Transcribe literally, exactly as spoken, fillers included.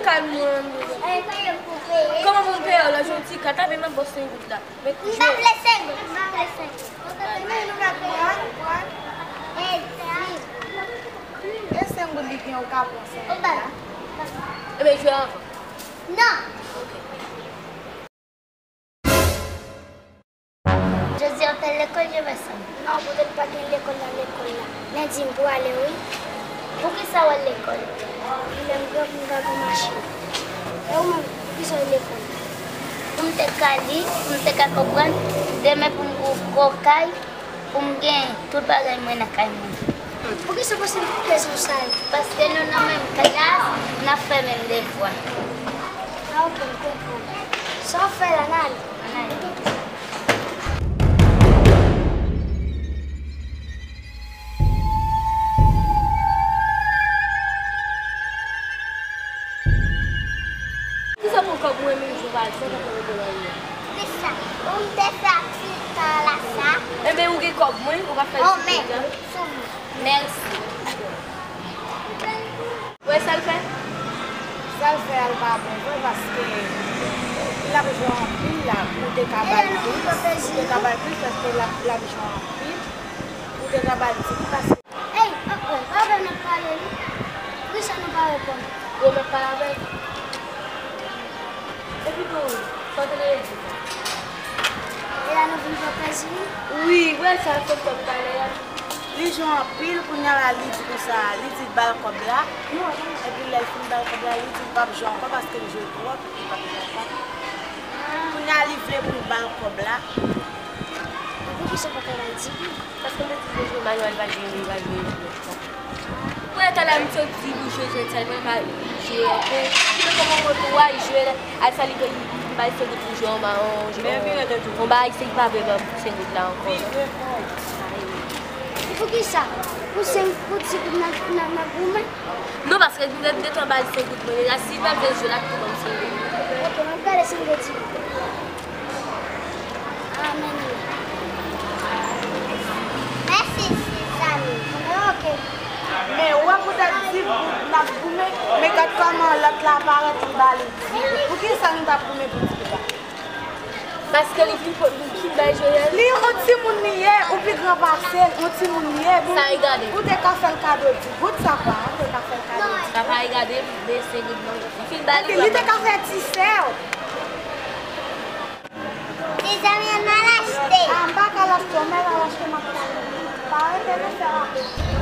Kòb mwen. Kòman pou m peye w la, jodi kat la, men m ap ba w senk goud la. Men m pa vle senk goud, m pa vle senk goud. Men nou mèt pran, pran. E senk goud li gen, ou ka pran senk goud la. Ebyen, jwe anvan. Non. Jodi a w t al lekòl, Jefferson? Non, poutèt pa gen lekòl nan lekòl la. Lendi m pou ale, wi. Poukisa w al lekòl? Lè m gran pou m ka gen machin. E ou menm, poukisa w al lekòl? Pou m te ka li, pou m te ka konprann, demen pou m ouvri kay, pou m gen tout bagay mwen nan kay mwen. Poukisa w pase m pou kesyon sa yo? Paske nou nan menm klas, n ap fè menm devwa. A, oke, m konprann. Sa w ap fè la, n ale. N ale. Kisa pou kòb mwen menm jou pa di sa, pa fè mete nan yo? Kisa? Ou m te fè aksidan la sa? Enben, ou gen kòb mwen, ou pa fè di sa. Oh, men, sou mwen. Mèsi. Wè sa l fè? Sa l fè a l pa bon vre, paske l ap jwe anpil la, pou te ka ba l plis, pou te ka ba l plis, paske l ap, l ap jwe anpil, pou te ka ba l ti plis, paske Ey, oh, oh, pa fè n ap pale, wi. Poukisa nou pa reponn? Ou mèt pale avè l. Epi tou, sa w te rele di? E la nou vin fè plezi nou? Wi, wè sa l fè kòb talè a. Li jwe anpil, kounye a la, li di konsa, li di l ba l kòb la. Epi lè l fin ba l kòb la, li di l p ap jwe ankò paske l jwe twòp, li p ap jwe ankò. Kounye a, li vle pou l ba l kòb la. Epi poukisa w pa ta ba l di pou? Paske m te di l jwe mayo a, li pa jwe, li pa jwe jwèt sa. Wè, talè a m sot di pou jwe jwèt sa, li pa ka jwe ankò. Li te kòmanse tou a, li jwe, al sa li, li, li bay senk goud pou jwe yon ma-, yon, yon, yon bagay, se li pa vle ban m senk goud la ankò. Poukisa? Pou senk, pou di goud n ap, n ap, n ap goumen? Non, paske m te, m te tan ba l senk goud mwen deja. Si l pa vle jwe, l ap tou ban m senk goud. Ok, m ap gade si m gen di goud. Amèn. Mèsi, ti zanmi. Ok. Men ou wè poutèt di goud n ap goumen, men gad kòman lòt la parèt li ba li di goud. Poukisa nou t ap goumen pou di goud la? Paske li fin, li fin bay Joël. Li yon timoun li ye, ou pi gran pase l, yon timoun li ye. Pou, sa regade. Ou te ka fè l kado di goud sa pa, ou te ka fè l kado di goud. Sa pa regade, men se li non. Li fin bay li. Li te ka fè ti sè w. Ti zanmi an al achte. A, m pa ka al achte, men al achte, m ap pale. Pa rete non, sè la.